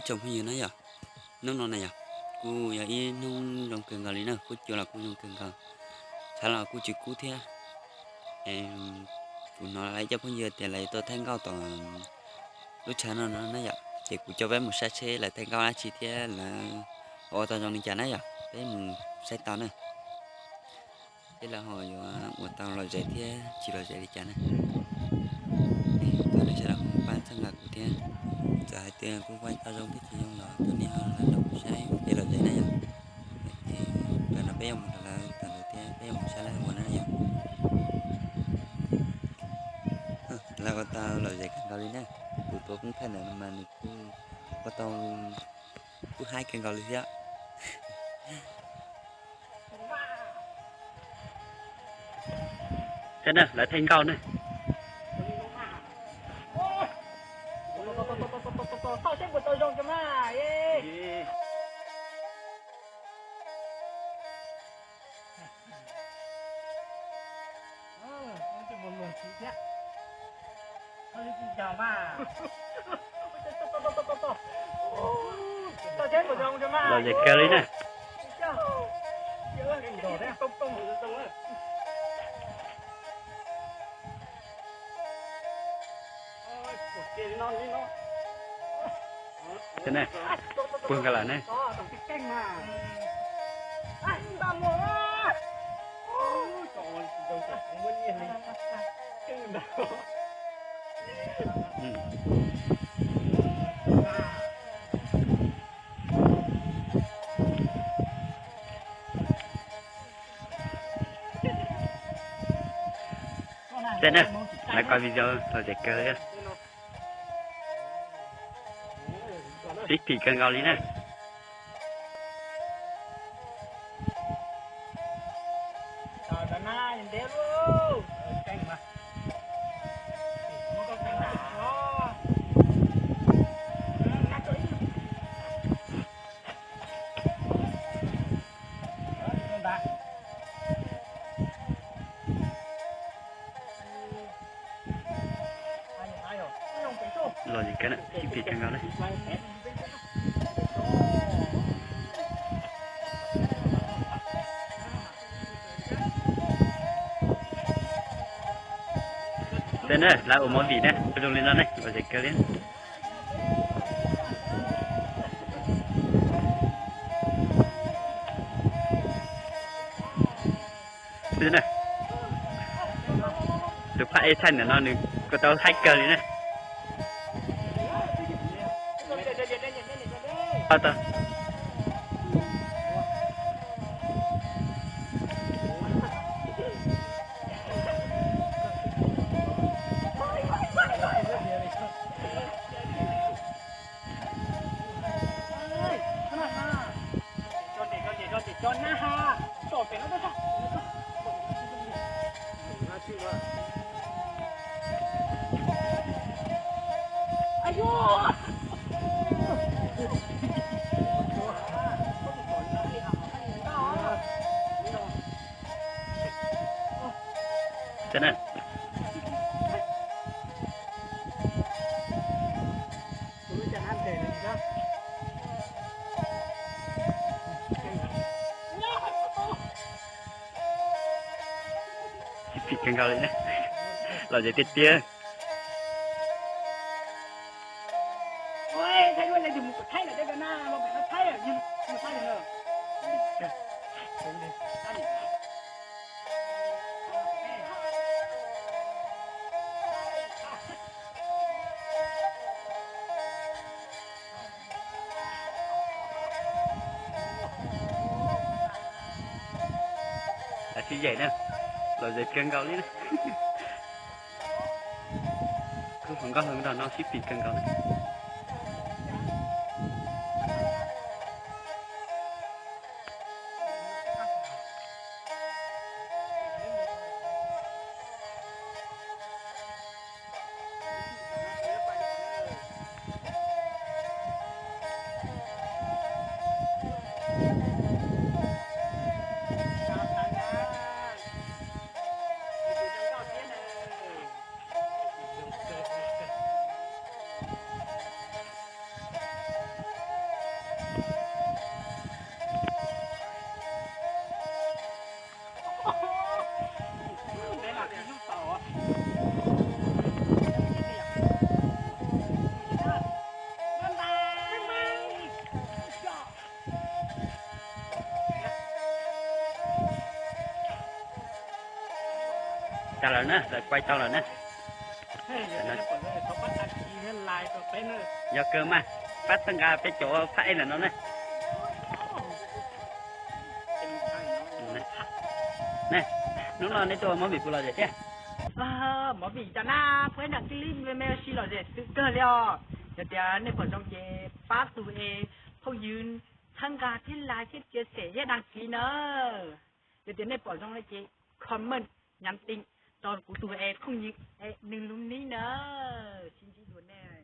Tsoom phooj ywg na yom, hnub no na yom, kuj yog ib hnub zoo kawg nkaus li na, kub cua los kuj zoo kawg nkaus, tshav los kuj tsis kub thiab. Kuv hnov lawv cov phooj ywg tias lawv tuaj thaij nkauj tom lub tshav no no na yom, ces kuv coj peb mus saib seb lawv thaij nkauj dab tsi thiab lawv ua tau zoo li cas na yom, peb mus saib tau na. Seb lawv ho yuav ua tau lom zem thiab tsis lom zem li cas na. Thov nej sawv daws ho pab txhawb nqa kuv thiab, txawm hais tias kuv ua tau zoo thiab tsis zoo los thov nej ho los saib kev lom zem na yom. Ces tam no peb yuav mus rau lawv tag lawm thiab peb yuav mus saib lawv ua na yom. Lawv ua tau lom zem kawg nkaus li na. Tus tuav koob thaij ntawm no mas nws kuj ua tau, kuj haib kawg nkaus li thiab. Saib na, lawv thaij nkauj na. Lom zem kawg li na. Puag nkaus lawm ne. Saib na, lawv koj video lom zem kawg li. Sib phim kawg nkaus li na. Lom zem kawg na, sib phim kawg nkaus na. Saib na, lawv ua movie na, ua zoo li no ne, lom zem kawg li. Tus phab ej thaij ntawm no nws kuj tau haib kawg li na. Sib phim kawg nkaus li na, lom zem tiag tiag. Lawv sib zem na, lom zem kawg nkaus li na. Kuv hluas nkauj hluas nraug no sib phim kawg nkaus na. Tag lawm na, lawv kuaj tau lawm na. Yog kawg mas, pab txhawb nqa peb cov phab ej ntawm no na. Hnub no nej tuaj ua movie puas lom zem thiab? Movie cov na, peb nram clip me me ua si lom zem xwm kawg li os. Yog tias nej pom zoo ces pab tus es phooj ywg txhawb nqa thiab like thiab chia sẻ thiab đăng ký na. Yog tias nej pom zoo no ces comment, nhắn tin rau kuv tus es phooj ywg es nws lub nick na. Sib ntsib dua nej.